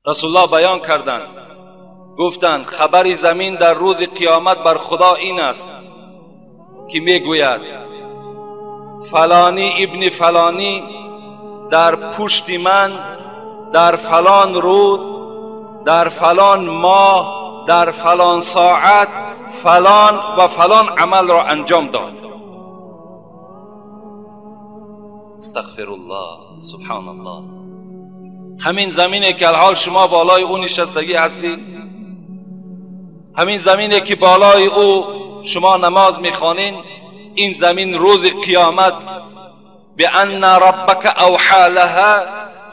رسول الله بیان کردند، گفتند خبر زمین در روز قیامت بر خدا این است که میگوید فلانی ابن فلانی در پشت من در فلان روز در فلان ماه در فلان ساعت فلان و فلان عمل را انجام داد. استغفر الله، سبحان الله. همین زمینه که الحال شما بالای او نشستگی هستید، همین زمینه که بالای او شما نماز میخوانین، این زمین روز قیامت بأن ربک اوحى لها،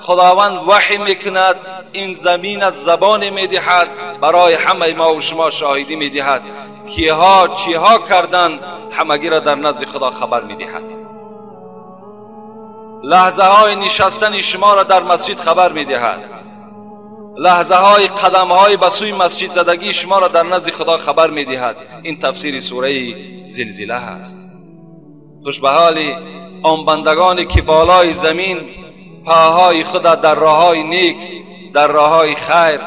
خداوند وحی میکند، این زمینت زبان میدهد، برای همه ما و شما شاهدی میدهد، کیها چیها کردند همگی را در نزد خدا خبر میدهد. لحظه های نشستن شما را در مسجد خبر میدهد، لحظه های قدم های به سوی مسجد زدگی شما را در نزد خدا خبر میدهد. این تفسیر سوره زلزله هست. خوش به حال آن بندگانی که بالای زمین پاهای خود در راههای نیک، در راههای خیر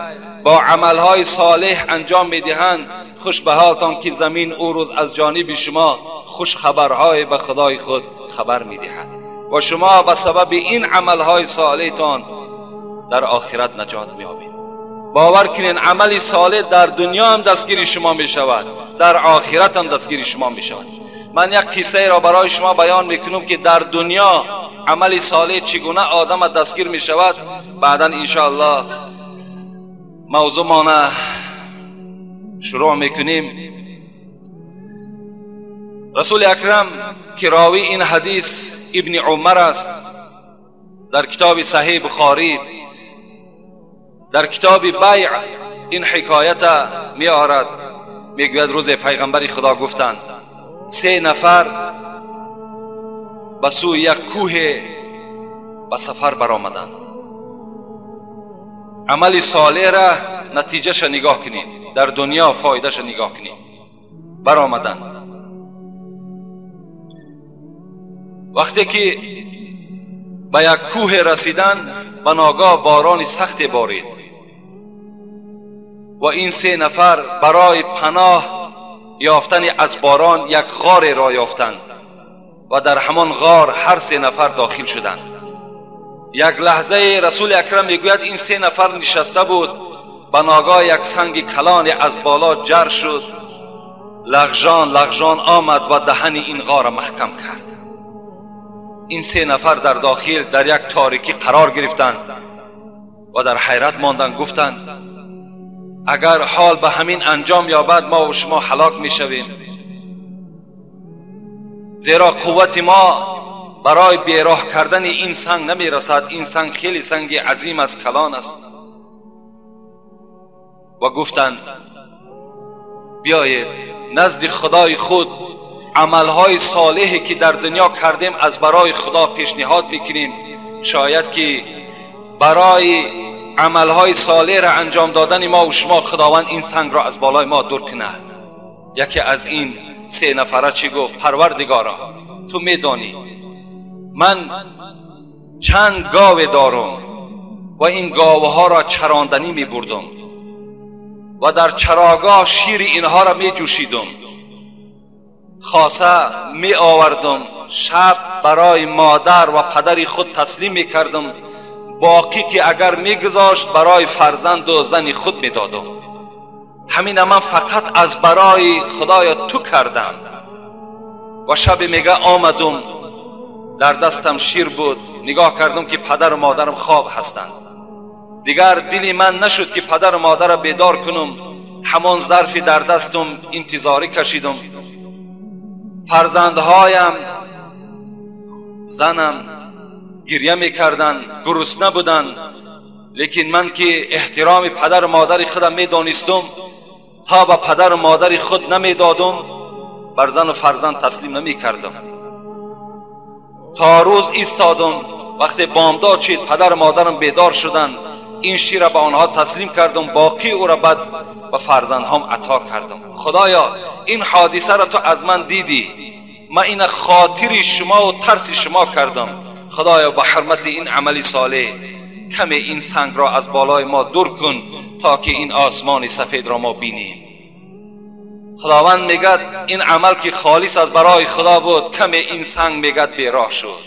با عملهای صالح انجام میدهند. خوش به حالتان که زمین او روز از جانب شما خوش خبرهای به خدای خود خبر میدهد و شما به سبب این عملهای صالحتان در آخرت نجات می‌یابید. باور کنین عمل صالح در دنیا هم دستگیر شما میشود، در آخرت هم دستگیر شما میشود. من یک قصه را برای شما بیان میکنم که در دنیا عمل صالح چگونه آدم دستگیر میشود. بعدا انشاءالله موضوع ما شروع میکنیم. رسول اکرم که راوی این حدیث ابن عمر است، در کتاب صحیح بخاری در کتاب بیع این حکایت می آرد. میگوید روز پیغمبر خدا گفتند سه نفر به سوی یک کوه به سفر برآمدند. عمل صالح را نتیجهش نگاه کنید، در دنیا فایدهش نگاه کنید. برآمدند. وقتی که به یک کوه رسیدند، به ناگاه باران سخت بارید و این سه نفر برای پناه یافتن از باران یک غار را یافتند و در همان غار هر سه نفر داخل شدند. یک لحظه رسول اکرم میگوید این سه نفر نشسته بود، به ناگاه یک سنگ کلان از بالا جر شد، لغژان لغژان آمد و دهن این غار محکم کرد. این سه نفر در داخل در یک تاریکی قرار گرفتند و در حیرت ماندند. گفتند اگر حال به همین انجام یابد ما و شما هلاک میشویم، زیرا قوت ما برای بیراه کردن این سنگ نمیرسد. این سنگ خیلی سنگ عظیم است، کلان است. و گفتند بیایید نزد خدای خود عملهای صالحی که در دنیا کردیم از برای خدا پیشنهاد میکنیم، شاید که برای عملهای صالح را انجام دادن ما و شما خداوند این سنگ را از بالای ما دور کنه. یکی از این سه نفره چی گفت؟ پروردگارا تو میدانی من چند گاو دارم و این گاوها را چراندنی میبردم و در چراگاه شیر اینها را میجوشیدم، خاصه می آوردم، شب برای مادر و پدر خود تسلیم می کردم، باقی که اگر می گذاشت برای فرزند و زن خود می دادم. همین من فقط از برای خدای تو کردم. و شب میگه آمدم، در دستم شیر بود، نگاه کردم که پدر و مادرم خواب هستند. دیگر دلی من نشد که پدر و مادر را بیدار کنم، همان ظرفی در دستم انتظاری کشیدم. فرزندهایم، زنم گریه میکردند، گرسنه بودند، لیکن من که احترام پدر و مادر خودم میدانستم، تا به پدر و مادر خود نمیدادم بر زن و فرزند تسلیم نمیکردم. تا روز ایستادم، وقتی بامداد شد پدر و مادرم بیدار شدند، این شیر را به آنها تسلیم کردم، باقی او را بعد به فرزندهام عطا کردم. خدایا این حادثه را تو از من دیدی، من این خاطر شما و ترس شما کردم. خدایا به حرمت این عمل صالح کمی این سنگ را از بالای ما دور کن تا که این آسمان سفید را ما بینیم. خداوند میگد این عمل که خالص از برای خدا بود، کمی این سنگ میگد بیراه شد،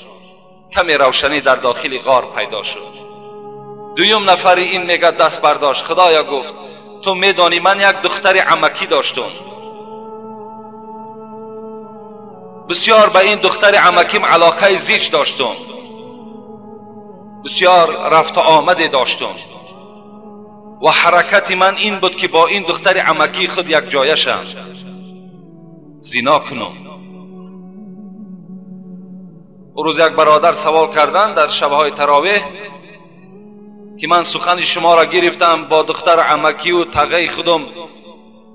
کمی روشنی در داخل غار پیدا شد. دویم نفری این میگد دست برداشت. خدایا گفت تو میدانی من یک دختر عمکی داشتم، بسیار به این دختر عمکیم علاقه زیچ داشتم، بسیار رفت آمده داشتم و حرکت من این بود که با این دختر عمکی خود یک جایه شم، زنا کنم. روز یک برادر سوال کردن در شبهای تراویح که من سخن شما را گرفتم، با دختر عمکی و تغی خودم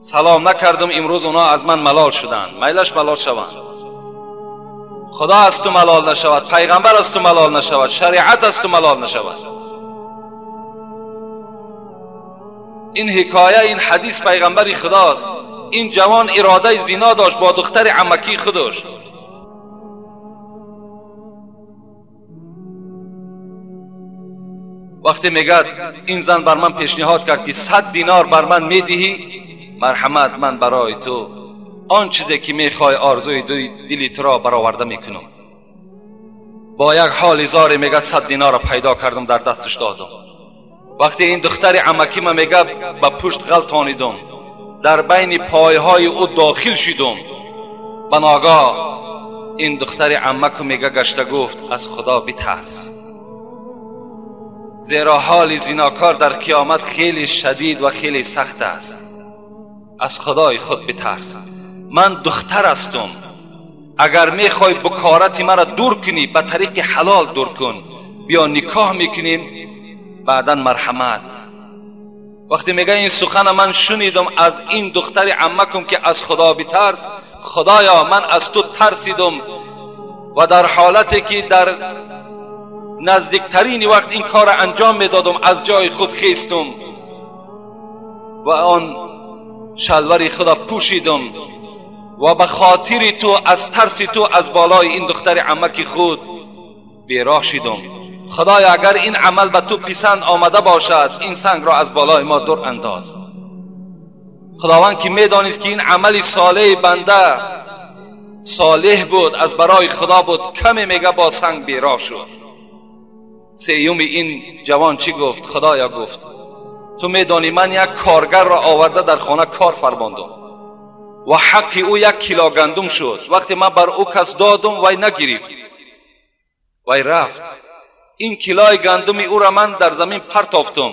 سلام نکردم، امروز اونا از من ملال شدند. میلش ملال شوند، خدا از تو ملال نشود، پیغمبر از تو ملال نشود، شریعت از تو ملال نشود. این حکایه، این حدیث پیغمبر خداست. این جوان اراده زنا داشت با دختر عمکی خودش. وقتی میگد این زن بر من پیشنهاد کرد که 100 دینار بر من میدهی، مرحمت من برای تو آن چیزی که میخوای آرزوی دلی تو را برآورده میکنم. با یک حال زاری میگد 100 دینار را پیدا کردم، در دستش دادم. وقتی این دختر عمکی من میگه به پشت غلطانیدم، در بین پایهای او داخل شدم. به ناگاه این دختر عمک میگه گشته گفت از خدا بترس، زیرا حال زیناکار در قیامت خیلی شدید و خیلی سخت است. از خدای خود بترس، من دختر هستم، اگر میخوای بکارت مرا دور کنی به طریق حلال دور کن، بیا نکاح میکنیم بعدا مرحمت. وقتی میگه این سخن من شنیدم از این دختر عمکم که از خدا بترس، خدایا من از تو ترسیدم و در حالتی که در نزدیکترین وقت این کار انجام میدادم از جای خود خیستم و آن شلوار خدا پوشیدم و به خاطر تو از ترس تو از بالای این دختر عمک خود بیراه شدم. خدایا اگر این عمل به تو پسند آمده باشد این سنگ را از بالای ما دور انداز. خداوند که میدانست که این عمل صالح بنده صالح بود، از برای خدا بود، کمی میگه با سنگ بیراه شد. سیوم این جوان چی گفت؟ خدایا گفت تو میدانی من یک کارگر را آورده در خانه کار فرماندم و حق او 1 کیلو گندم شد. وقتی من بر او کس دادم وی نگرفت، وی رفت. این کیلوی گندم او را من در زمین پرتافتم.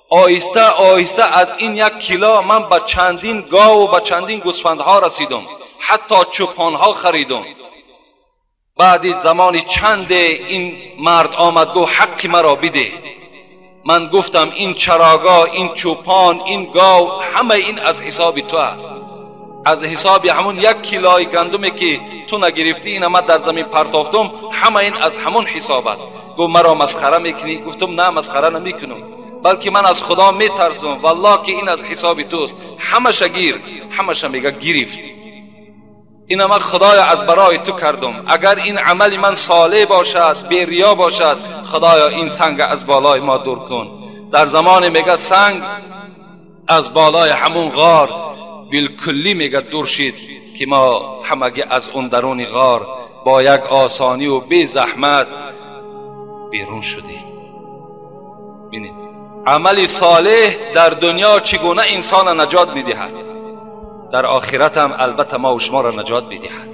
آهسته آهسته از این 1 کیلو من به چندین گاو و به چندین گوسفندها رسیدم، حتی چوپانها خریدم. بعد زمان چند این مرد آمد گفت حق مرا بده. من گفتم این چراگاه، این چوپان، این گاو، همه این از حساب تو است، از حساب همون 1 کیلوی گندمی که تو نگرفتی این من در زمین پرتافتم، همه این از همون حساب است. گفت مرا مسخره میکنی؟ گفتم نه مسخره نمیکنم، بلکه من از خدا میترسم، والله که این از حساب توست. همش گیر، همش میگه گرفت. این من خدایا از برای تو کردم، اگر این عمل من صالح باشد، بی ریا باشد، خدایا این سنگ از بالای ما دور کن. در زمان میگه سنگ از بالای همون غار بالکلی میگه دور شد که ما همگی از اون درون غار با یک آسانی و بی زحمت بیرون شدیم. ببینید عمل صالح در دنیا چگونه انسان نجات میدهد، در آخرت هم البته ما و شما را نجات میدهد.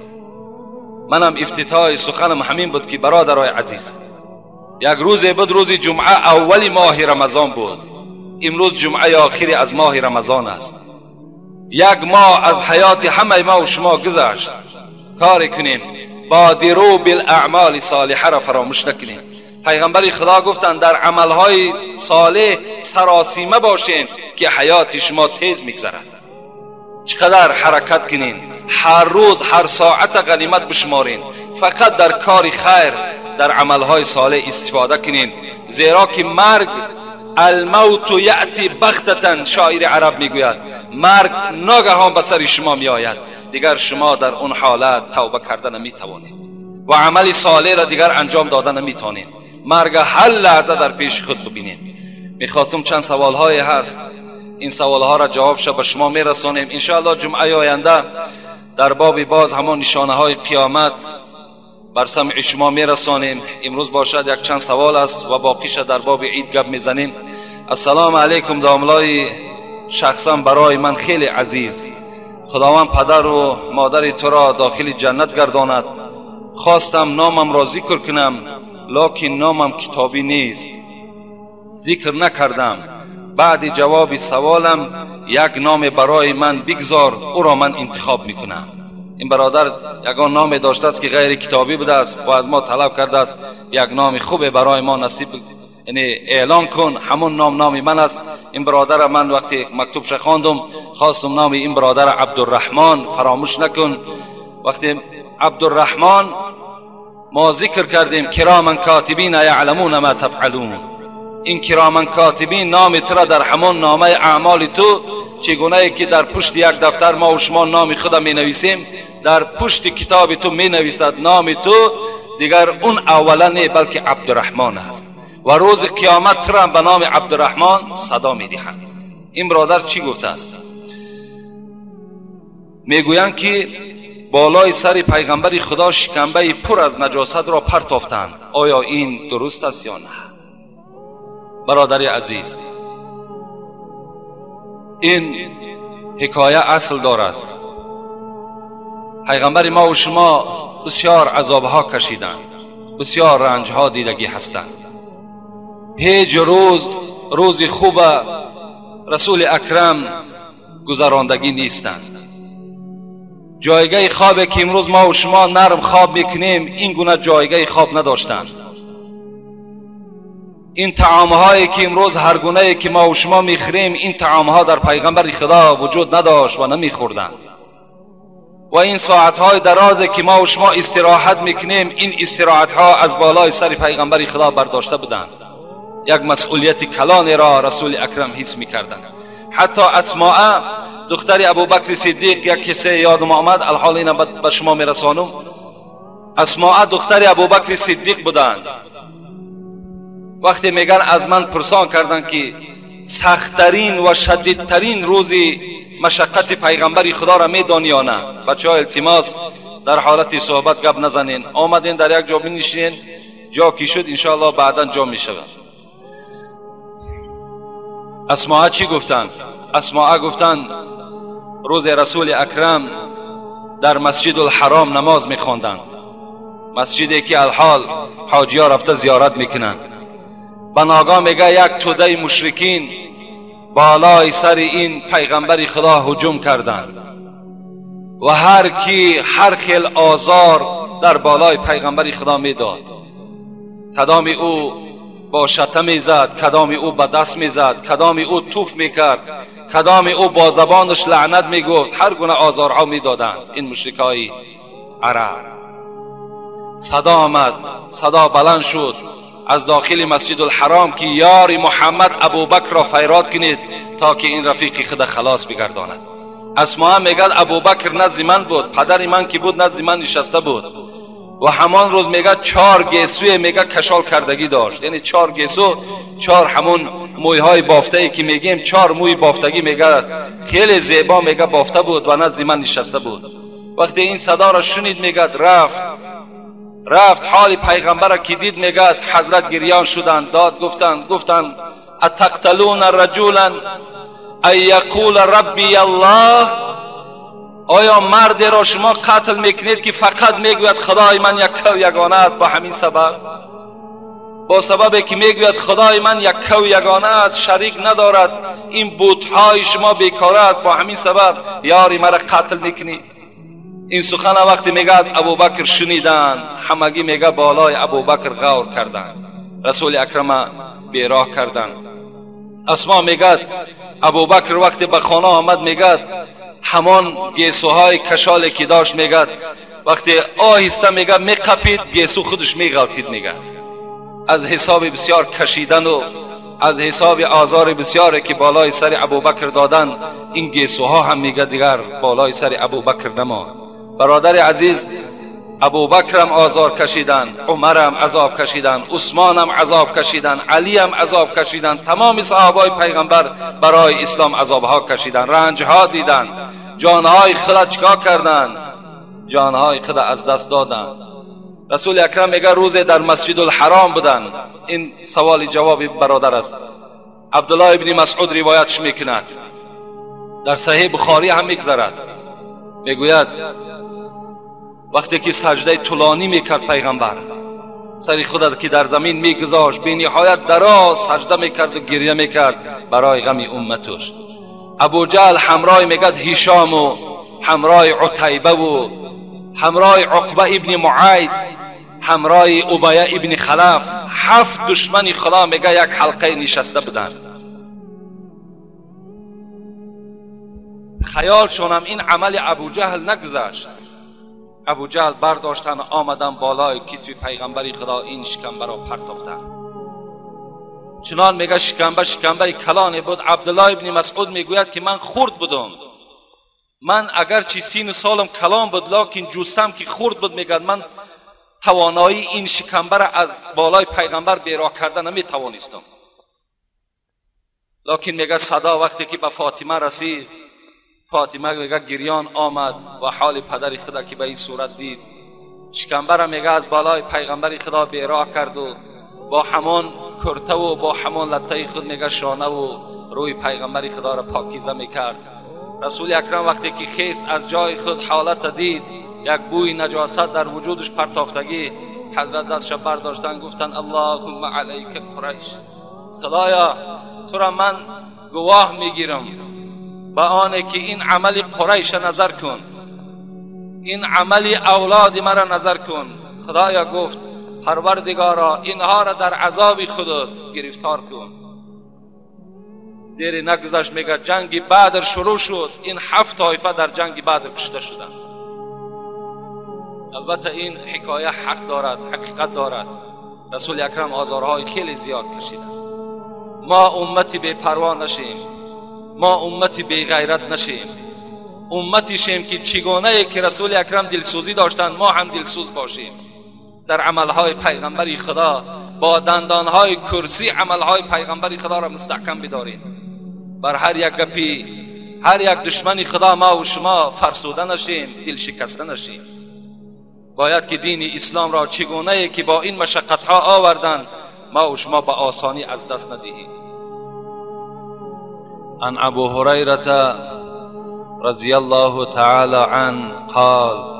منم افتتاح سخنم همین بود که برادرای عزیز، یک روز بود، روز جمعه اول ماه رمضان بود. امروز جمعه آخری از ماه رمضان است. یک ماه از حیات همه ما و شما گذشت. کار کنیم بادروا بالاعمال صالحه را فراموش نکنیم. پیغمبر خدا گفتند در عملهای صالح سراسیمه باشین که حیات شما تیز میگذرد. چقدر حرکت کنین، هر روز هر ساعت غنیمت بشمارین، فقط در کار خیر، در عملهای صالح استفاده کنین، زیرا که مرگ، الموت یأتی بغتة، شاعر عرب میگوید مرگ ناگهان به سر شما میآید، دیگر شما در اون حالت توبه کرده نمیتوانید و عمل صالح را دیگر انجام داده نمیتوانید. مرگ هر لحظه در پیش خود ببینیم. میخواستم چند سوال های هست، این سوال ها را جواب شد به شما میرسانیم انشاءالله. جمعه آینده در باب باز همان نشانه های قیامت بر سمع شما میرسانیم. امروز باشد یک چند سوال است و باقیش در باب عید گپ میزنیم. السلام علیکم داملای شخصا برای من خیلی عزیز، خداوند پدر و مادر تو را داخل جنت گرداند. خواستم نامم را ذکر کنم، لکن نامم کتابی نیست، ذکر نکردم. بعد جواب سوالم یک نام برای من بگذار، او را من انتخاب میکنم. این برادر یگان نام داشته است که غیر کتابی بوده است و از ما طلب کرده است یک نام خوب برای ما نصیب، یعنی اعلان کن، همون نام نام من است. این برادر من وقتی مکتوبش خواندم خواستم نام این برادر عبدالرحمن فراموش نکن. وقتی عبدالرحمن ما ذکر کردیم کرامن کاتبین یعلمون ما تفعلون، این کرامن کاتبین نام تو را در همان نامه اعمال تو، چگونه که در پشت یک دفتر ما و شما نام خود می نویسیم، در پشت کتاب تو می نویسد نام تو، دیگر اون اولا نه بلکه عبدالرحمن است و روز قیامت تو را به نام عبدالرحمن صدا می دهند. این برادر چی گفته است؟ میگویند که بالای سر پیغمبر خدا شکمبه پر از نجاست را پرتافتند، آیا این درست است یا نه؟ برادر عزیز، این حکایه اصل دارد. پیغمبر ما و شما بسیار عذابها کشیدند، بسیار رنجها دیدگی هستند. هیچ روز روز خوب رسول اکرم گذراندگی نیستند. جایگاه خواب که امروز ما و شما نرم خواب میکنیم، این گونه جایگاه خواب نداشتند. این طعامهایی که امروز هر گونه که ما و شما میخوریم، این طعامها در پیغمبر خدا وجود نداشت و نمیخوردند. و این ساعتهای درازی که ما و شما استراحت میکنیم، این استراحتها از بالای سر پیغمبر خدا برداشته بودند. یک مسئولیت کلانی را رسول اکرم حس میکردند. حتی اسماء دختر ابوبکر صدیق، یک قصه یادم آمد، الحال اینا به شما میرسانم. اسماء دختر ابوبکر صدیق بودند. وقتی میگن از من پرسان کردند که سختترین و شدیدترین روزی مشقت پیغمبر خدا را میدانی یا نه؟ بچه ها التماس در حالت صحبت گپ نزنین، آمدین در یک جا بنشینین، جا کی شد انشاءالله بعدا جا میشود. اسماء چی گفتند؟ اسماء گفتند روز رسول اکرم در مسجد الحرام نماز میخواندند، مسجدی که الحال حاجی ها رفته زیارت میکنند. به ناگاه میگه یک توده مشرکین بالای سر این پیغمبر خدا هجوم کردند و هر کی هر خیل آزار در بالای پیغمبر خدا میداد. کدام او با شته میزد، کدام او به دست میزد، کدام او توف میکرد، کدام او با زبانش لعنت میگفت، هر گونه آزارها میدادند این مشرکای عرب. صدا آمد، صدا بلند شد از داخل مسجد الحرام که یار محمد ابوبکر را فیراد کنید تا که این رفیق خود خلاص بگرداند. اسماء میگد ابوبکر نزد من بود، پدر من که بود نزد من نشسته بود و همان روز میگه 4 گیسوی میگه کشال کردگی داشت، یعنی 4 گیسو، 4 همون مویهای بافته ای که میگیم، 4 موی بافتگی میگه خیلی زیبا میگه بافته بود و نزد من نشسته بود. وقتی این صدا را شنید میگه رفت حال پیغمبر را که دید میگه حضرت گریان شدند، داد گفتند اتقتلون رجولا ان یقول ربی الله، آیا مرد را شما قتل میکنید که فقط میگوید خدای من یک و یگانه است؟ با همین سبب، با سبب که میگوید خدای من یک و یگانه است، شریک ندارد، این بتهای شما بیکاره است، با همین سبب یاری مرا قتل میکنی؟ این سخن وقتی میگه از ابوبکر شنیدن، همگی میگه بالای ابوبکر غور کردن، رسول اکرم بیراه کردن. اسما میگه ابوبکر وقتی به خانه آمد میگه همان گیسوهای کشالی که داشت میگه وقتی آهسته میگه میقپید گیسو خودش میغلطید، میگه از حساب بسیار کشیدن و از حساب آزار بسیاری که بالای سر ابوبکر دادن، این گیسوها هم میگه دیگر بالای سر ابوبکر نماند. برادر عزیز، ابوبکرم آزار کشیدن، عمرم عذاب کشیدن، عثمانم عذاب کشیدن، علیم عذاب کشیدن، تمام صحابای پیغمبر برای اسلام عذابها کشیدن، رنجها دیدن، جانهای خود چیکار کردن؟ جانهای خود از دست دادن. رسول اکرم میگه روز در مسجد الحرام بودن. این سوال جواب برادر است. عبدالله ابن مسعود روایتش میکند، در صحیح بخاری هم میگذرد. میگوید وقتی که سجده طولانی میکرد پیغمبر، سری خود که در زمین میگذاشت، بی نهایت دراز سجده میکرد و گریه میکرد برای غم امتش. ابو جهل همراه میگد هشام و همراه عتیبه و همراه عقبه ابن معید، همراه ابیه ابن خلف، 7 دشمن خدا میگه یک حلقه نشسته بودند. خیالشون هم این عمل ابو جهل نگذشت. ابو جهل برداشتن آمدن بالای کتف پیغمبر خدا، این شکمبه را پرتاختن. چنان میگه شکمبه کلانی بود. عبدالله ابن مسعود میگوید که من خرد بودم، من اگرچه 30 سالم کلان بود، لکن جسم که خرد بود، میگه من توانایی این شکمبه را از بالای پیغمبر بیراه کرده نمیتوانستم. لکن میگه صدا وقتی که به فاطمه رسید، فاطمه میگه گریان آمد و حال پدر خدا که به این صورت دید، شکمبه را میگه از بالای پیغمبر خدا بیراه کرد و با همان کرته و با همان لطه خود میگه شانه و روی پیغمبر خدا را پاکیزه میکرد. رسول اکرم وقتی که خیست از جای خود حالت دید، یک بوی نجاست در وجودش پرتافتگی، حضرت دستش برداشتن گفتن اللهم علیک قریش، خدایا تو را من گواه میگیرم به آنه که این عمل قریش نظر کن، این عمل اولاد مرا نظر کن. خدایا گفت پروردگارا اینها را در عذاب خودت گرفتار کن. دیر نگذشت میگه جنگ بدر شروع شد، این 7 طایفه در جنگ بدر کشته شدند. البته این حکایه حق دارد، حقیقت دارد. رسول اکرم آزارهای خیلی زیاد کشیدند. ما امتی بی پروا نشیم، ما امتی بی غیرت نشیم، امتی شیم که چگونه که رسول اکرم دلسوزی داشتند ما هم دلسوز باشیم. در عملهای پیغمبری خدا با دندانهای کرسی عملهای پیغمبری خدا را مستحکم بداریم. بر هر یک گپی، هر یک دشمن خدا ما و شما فرسوده نشیم، دل شکسته نشیم. باید که دین اسلام را چگونه که با این مشقتها آوردن ما و شما با آسانی از دست ندهیم. عن ابو هریره رضی الله تعالی عنه قال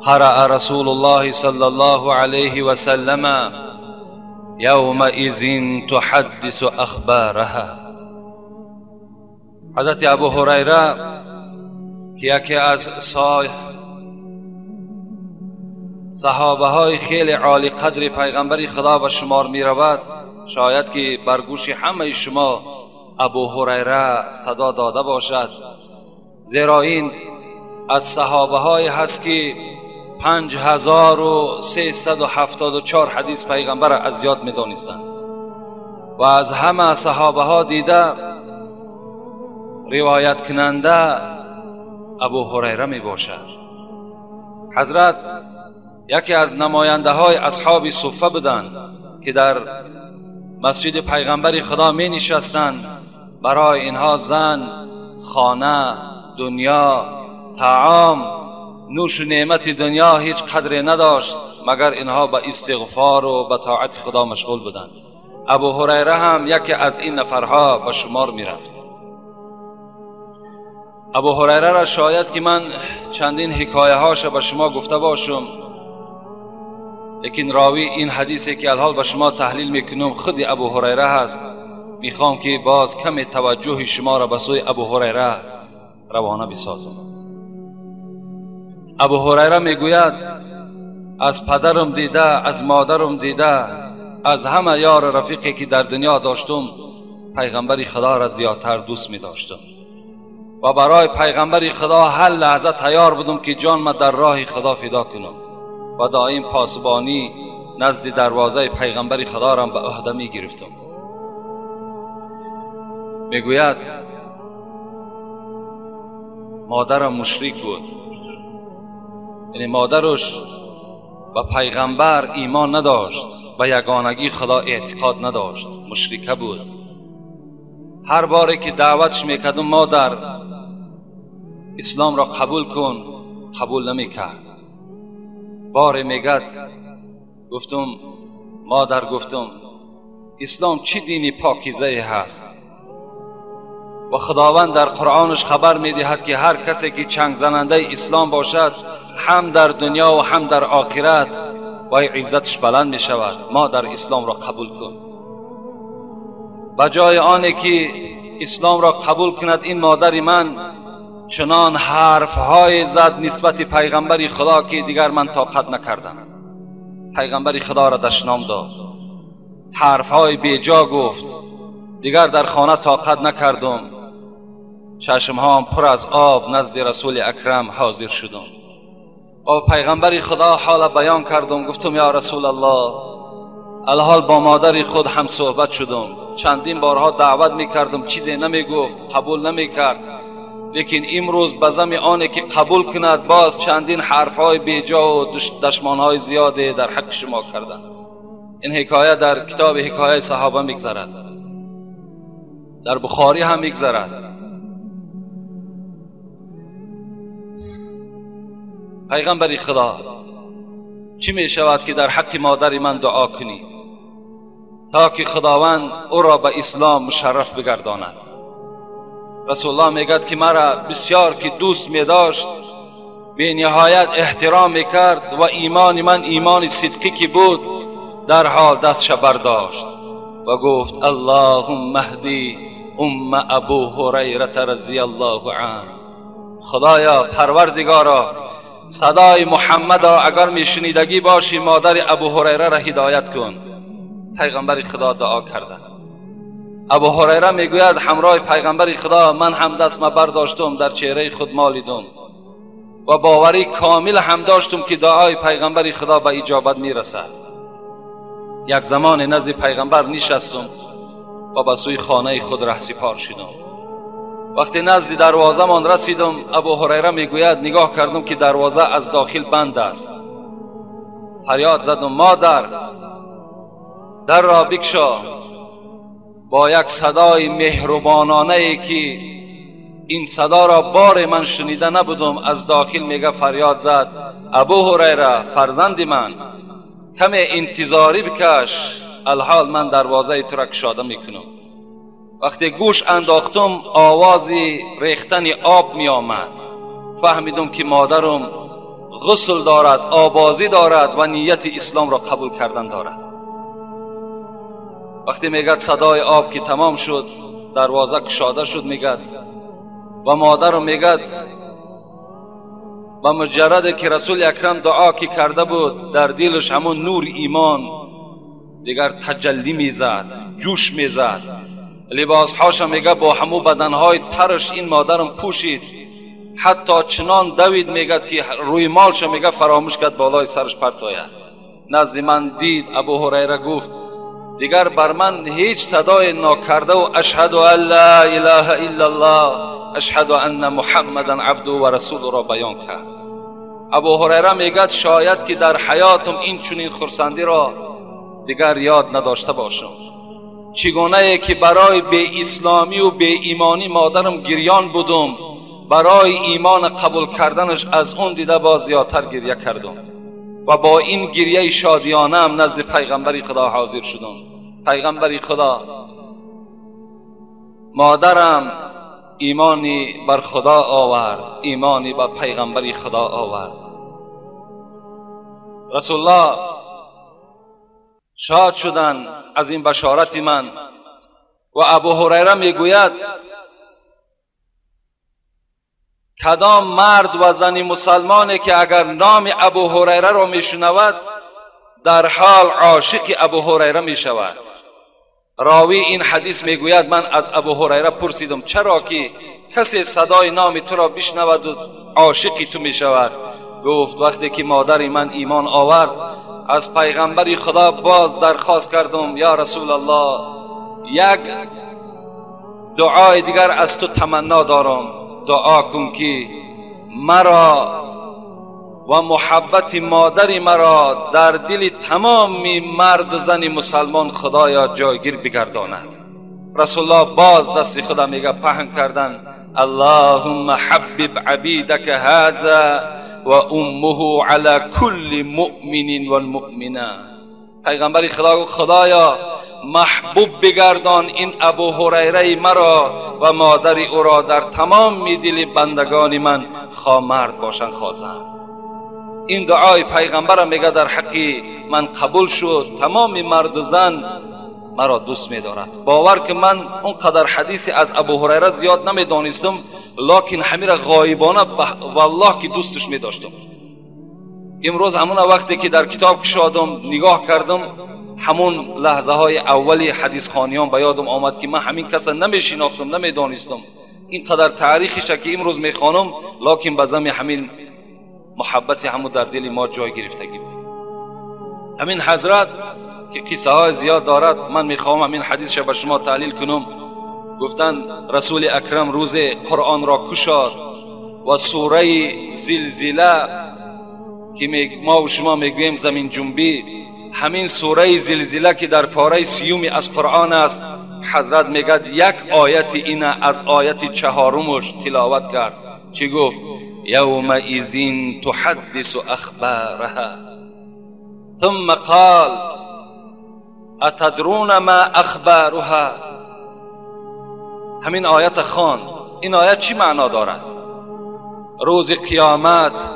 قرأ رسول الله صلى الله عليه وسلم يومئذ تحدث اخبارها. حضرت ابو هریره که یکی از صحابه های خیلی عالی قدر پیغمبر خدا به شمار می رود، شاید که بر گوش همه شما ابو هریره صدا داده باشد، زیرا این از صحابه های هست که 5374 حدیث پیغمبر از یاد می دانستند و از همه صحابه ها دیده روایت کننده ابو هریره می باشد. حضرت یکی از نماینده های اصحاب صفه بودند که در مسجد پیغمبر خدا می نشستند. برای اینها زن، خانه، دنیا، طعام، نوش و نعمت دنیا هیچ قدری نداشت، مگر اینها به استغفار و به طاعت خدا مشغول بودند. ابو هریره هم یکی از این نفرها به شمار می رفت. ابو هریره را شاید که من چندین حکایه هاش به شما گفته باشم، لیکن راوی این حدیثی که الحال به شما تحلیل میکنم خود ابو هریره هست. میخوام که باز کم توجه شما را به سوی ابو هریره روانه بسازم. ابو هریره میگوید از پدرم دیده، از مادرم دیده، از همه یار رفیقی که در دنیا داشتم پیغمبر خدا را زیادتر دوست می داشتم و برای پیغمبر خدا هر لحظه تیار بودم که جان ما در راه خدا فدا کنم و دائم پاسبانی نزد دروازه پیغمبر خدا را به عهده می گرفتم. میگوید مادرم مشرک بود، یعنی مادرش به پیغمبر ایمان نداشت، به یگانگی خدا اعتقاد نداشت، مشرکه بود. هر باری که دعوتش میکردم مادر اسلام را قبول کن، قبول نمیکرد. باری میگد گفتم مادر، گفتم اسلام چی دینی پاکیزه هست و خداوند در قرآنش خبر میدهد که هر کسی که چنگ زننده اسلام باشد هم در دنیا و هم در آخرت و عزتش بلند می شود. مادر اسلام را قبول کن. بجای آنی که اسلام را قبول کند این مادر من چنان حرفهای زد نسبت پیغمبر خدا که دیگر من طاقت نکردم. پیغمبر خدا را دشنام داد، حرفهای بیجا گفت. دیگر در خانه طاقت نکردم، چشمهام پر از آب نزد رسول اکرم حاضر شدم و پیغمبر خدا حال بیان کردم. گفتم یا رسول الله، الحال با مادر خود هم صحبت شدم، چندین بارها دعوت میکردم، چیزی نمیگفت، قبول نمیکرد، لیکن امروز به زم آنه که قبول کند باز چندین حرفهای بیجا و دشمانهای زیاده در حق شما کردند. این حکایه در کتاب حکایه صحابه میگذرد، در بخاری هم میگذرد. پیغمبر خدا چی می شود که در حق مادر من دعا کنی تا که خداوند او را به اسلام مشرف بگرداند؟ رسول الله میگد که مرا بسیار که دوست می داشت، به نهایت احترام میکرد و ایمان من ایمان صدقی که بود، در حال دستش برداشت و گفت اللهم اهدی ام ابو هریره رضی الله عنه. خدایا پروردگارا، صدای محمد را اگر میشنیدگی باشی مادر ابو هریره را هدایت کن. پیغمبر خدا دعا کرده. ابو هریره میگوید همراه پیغمبر خدا من هم دست ما برداشتم، در چهره خود مالیدم و باوری کامل هم داشتم که دعای پیغمبر خدا به اجابت میرسد. یک زمان نزد پیغمبر نشستم و به سوی خانه خود رهسپار شدم. وقتی نزد دروازه من رسیدم، ابو هریره میگوید نگاه کردم که دروازه از داخل بند است. فریاد زدم مادر، در را بکشا. با یک صدای مهربانانه ای که این صدا را بار من شنیده نبودم، از داخل میگه فریاد زد ابو هریره فرزند من، کمی انتظاری بکش، الحال من دروازه تو را کشاده میکنم. وقتی گوش انداختم آواز ریختن آب می آمد. فهمیدم که مادرم غسل دارد، آبازی دارد و نیت اسلام را قبول کردن دارد. وقتی میگد صدای آب که تمام شد، دروازه کشاده شد میگد و مادرم میگد و مجرد که رسول اکرم دعا که کرده بود، در دلش همون نور ایمان دیگر تجلی میزد، جوش میزد. لباسهاش میگه با همو بدنهای ترش این مادرم پوشید، حتی چنان دوید میگد که روی مالش میگه فراموش کرد بالای سرش پرت آید. نزد من دید ابو هریره گفت دیگر بر من هیچ صدای ناکرده و اشهد ان لا اله الا الله اشهد ان محمدا عبده و رسول را بیان کرد. ابو هریره میگد شاید که در حیاتم این چنین خرسندی را دیگر یاد نداشته باشم. چگونه که برای بی اسلامی و بی ایمانی مادرم گریان بودم، برای ایمان قبول کردنش از اون دیده باز زیادتر گریه کردم و با این گریه شادیانه هم نزد پیغمبر خدا حاضر شدم. پیغمبر خدا، مادرم ایمانی بر خدا آورد، ایمانی بر پیغمبر خدا آورد. رسول الله شاد شدن از این بشارت من و ابو هریره میگوید کدام مرد و زن مسلمانی که اگر نام ابو هریره را میشنود در حال عاشق ابو هریره میشود. راوی این حدیث میگوید من از ابو هریره پرسیدم چرا که کسی صدای نام تو را بشنود و عاشق تو میشود؟ گفت وقتی که مادر من ایمان آورد از پیغمبر خدا باز درخواست کردم یا رسول الله یک دعای دیگر از تو تمنا دارم، دعا کن که مرا و محبت مادر مرا در دل تمام مرد و زن مسلمان خدایا جایگیر بگرداند. رسول الله باز دست خدا میگه پهن کردن اللهم حبب عبیدک هذا و امه علی کل مؤمن والمؤمنه. پیغمبر خدا گفت خدایا محبوب بگردان این ابو هریره مرا و مادر او را در تمام دل بندگان من، خواه مرد باشند خواه زن. این دعای پیغمبر میگه در حقی من قبول شد، تمام مرد و زن مرا دوست میدارد. باور که من اونقدر حدیثی از ابو هریره زیاد نمیدانستم، لکن همین را غایبانه والله که دوستش میداشتم. امروز همون وقتی که در کتاب کشادم نگاه کردم، همون لحظه های اولی حدیث خوانیان به یادم آمد که من همین کس نمیشناختم، نمیدانستم. اینقدر تاریخش که امروز میخوانم، لکن به زمین همین محبت همون در دل ما جای گرفتگی بود. همین حضرت که قصه های زیاد دارد، من میخوام همین حدیث به شما تحلیل کنم. گفتن رسول اکرم روز قرآن را کشاد و سوره زلزله که ما و شما میگوییم زمین جنبی، همین سوره زلزله که در پاره سیومی از قرآن است، حضرت میگد یک آیت این از آیت چهارمش تلاوت کرد. چی گفت؟ یومئذ تحدث اخبارها ثم قال اتدرون ما اخبارها. همین آیت خوان. این آیت چی معنا دارد؟ روز قیامت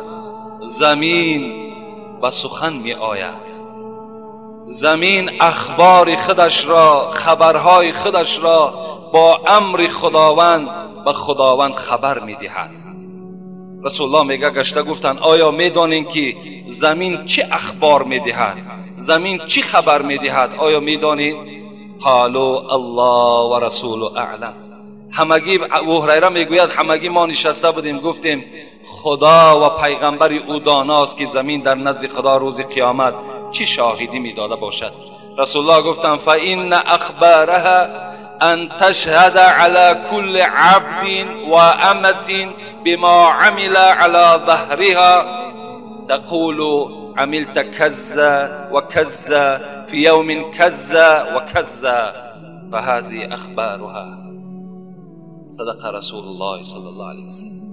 زمین به سخن می آید، زمین اخبار خودش را، خبرهای خودش را با امر خداوند به خداوند خبر می دهد. رسول الله میگه گشته گفتن آیا میدانین که زمین چه اخبار می دهد؟ زمین چی خبر می دهد؟ آیا میدانین؟ قالوا الله و رسول اعلم. همگی ابو هریره میگوید همگی ما نشسته بودیم گفتیم خدا و پیغمبر او داناست که زمین در نزد خدا روز قیامت چی شاهدی میداده باشد. رسول الله گفتند فإن اخبارها ان تشهد على كل عبد و امة بما عمل على ظهرها تقول عملت كذا وكذا في يوم كذا وكذا فهذه اخبارها. صدق رسول الله صلی الله علیه وسلم.